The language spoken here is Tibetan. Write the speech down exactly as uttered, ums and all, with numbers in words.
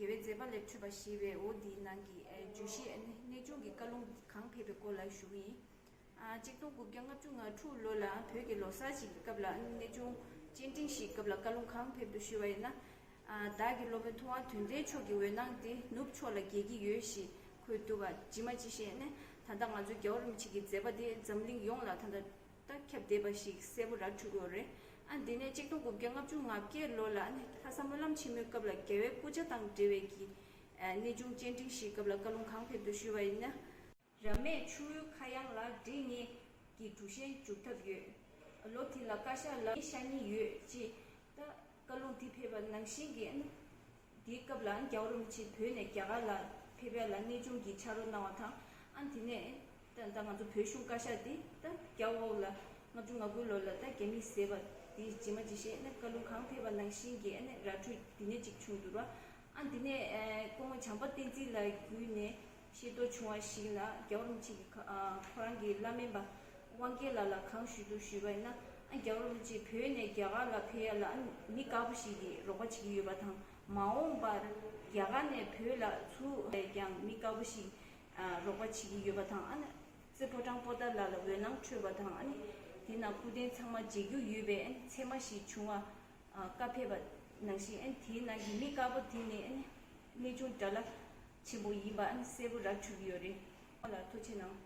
དགེ་བའི་མཛད་པ་ལས་འཕྲོས་པ་ཞེས་པའི་འོ་འདིའི་ནང་གི་ཨ་བརྗོད་གཞི་ཨ་ནི་གནས་ཆུང་གི་བཀའ་ལུང་གང་ཕེབས་པའི་སྐོར་ལ་ཞུ་གི་ཡིན། ཨ་གཅིག་སྟོང་དགུ་བརྒྱ་ལྔ་བཅུ་ང་དྲུག་ལོ་ལ་བོད་ཀྱི་ལོ་གསར་ཞིག་གི་སྐབས་ལ་གནས་ཆུང་སྤྱན་འདྲེན་ཞིག་སྐབས་ལ་བཀའ་ལུང་གང་ཕེབས་འདུག་ཞུས་པ་ཡིན་ན། ཨ་བདག་གི་སློབ་དཔོན་ཐུབ་དབང་དོན་ལྡན་མཆོག་གི་འོད་སྣང་དེ་ནུབ་ཕྱོགས་ལ་རྒྱས་ཀྱི་ཡོད་ཞེས་འཁོད་འདུག་པ་ཇི་མ་ཇི་བཞིན་ནི་ད་ལྟ་ང་ཚོའི་རྒྱལ་བ་རིན་པོ་ཆེ་གི་མཛད་པ་དེ་འཛམ་གླིང་ཡོངས་ལ་ད་ལྟ་ད་ཁྱབ་བསྡད་པ་ཞིག་གསལ་པོ་ར་འཕྲོད་ཀྱི་ཡོད་རེད། ཨ་འདི་ནས་གཅིག་སྟོང་དགུ་བརྒྱ་ལྔ་བཅུ་ང་བརྒྱད་ལོ་ལ་ནི་ལྷ་ས་སྨོན་ལམ་ཆེན་མོའི་སྐབས་ལ་རྒྱལ་བའི་སྐུ་ཕྱྭ་དང་འབྲེལ་བའི་གི་ཨ་གནས་ཆུང་སྤྱན་འདྲེན་ཞིག་སྐབས་ལ་བཀའ་ལུང་གང་ཕེབས་འདུག་ཞུས་པ་ཡིན་ན། རབ་གནས་ཆུ་བོའི་ཁ་གཡང་ལ་འབྲས་ངེས་ཀྱི་གྲུ་གཞན་འཇུག་ཐབས་ཡོད། ལོ་དེ་ལ་བཀའ་ཤག་ལ་ཤ་གཉིས་ཡོད་ཅེས་ད་བཀའ་ལུང་དེ་ཕེབས་པ་ནང་བཞིན་གྱི་ཨ་ནི། དེའི་སྐབས་ལ་རྒྱལ་བ་རིན་པོ་ཆེ་བོད་ནས་རྒྱ་གར་ལ་ཕེབས་ཡ་ལ་གནས་ཆུང་གི་ཕྱག་རོགས་གནང་བ་དང་། ཨ་དེ་ནས་ད་ད་ང་ཚོ་བོད་གཞུང་བཀའ་ཤག་དེ་ད་རྒྱ་འོག་ལ་ལྔ་བཅུ་ང་དགུ་ལོ་ལ་ད་རྒྱ་མིས་བཟས་པ་དེ་ཇི་མ་ཇི་བཞིན་ནས་བཀའ་ལུང་གང་ཕེབས་པ་ནང་བཞིན་གྱི་ཨ་ནི་ར་འཕྲོད་དེ་ནས་ཅིག་བྱུང་འདུག་ར། ཨ་དེ་ནས་སྐུ་ངོ་བྱམས་པ་བསྟན་འཛིན་ལགས་བརྒྱུད་ནས་ཤེས་རྟོགས་བྱུང་བ་ཞིག་ལ་རྒྱལ་བ་རིན་པོ་ཆེ་གི་ཁ་ཨ་ཁོ་རང་གི་བླ་སྨན་པ་དབང་རྒྱལ་ལགས་ལ་གང་ཞུས་འདུག་ཞུས་པ་ཡིན་ན། ཨ་རྒྱལ་བ་རིན་པོ་ཆེ་བོད་ནས་རྒྱ་གར་ལ་ཕེབས་ཡ་ལ་ཨ་མི་དཀར་པོ་ཞིག་གིས་རོགས་པ་བྱེད་ཀྱི་ཡོད་པ་དང་། མ་འོངས་པར་རྒྱ་གར་ནས་བོད་ལ་ཚུར་ཕེབས་ཀྱང་མི་དཀར་པོ་ཞིག་ཨ་རོགས་པ་བྱེད་ཀྱི་ཡོད་པ་དང་། ཨ་ནི་རྩེ་ཕོ་བྲང་པོ་ཏཱ་ལ་ལ་འོད་སྣང་འཕྲོས་པ་དང་། ཨ་ནི་དེ་ན་སྐུ་རྟེན་ཚང་མ་མཇལ་རྒྱུ་ཡོད་པའི་ཨ་ནི་མཚན་མ་ཞིག་བྱུང་བ་ཨ་བཀའ་ཕེབས་པ་ནང་བཞིན། ཨ་ནི་དེའི་ནང་གི་མི་དཀར་པོ་དེ་ནི་ཨ་ནི་གནས་ཆུང་དགྲ་ལྷ་ཆེན་པོ་ཡིན་པ་ཨ་ནི་གསལ་པོ་ར་འཕྲོད་ཀྱི་ཡོད་རེད། ལ་ཐུགས་ཆེ་གནང་།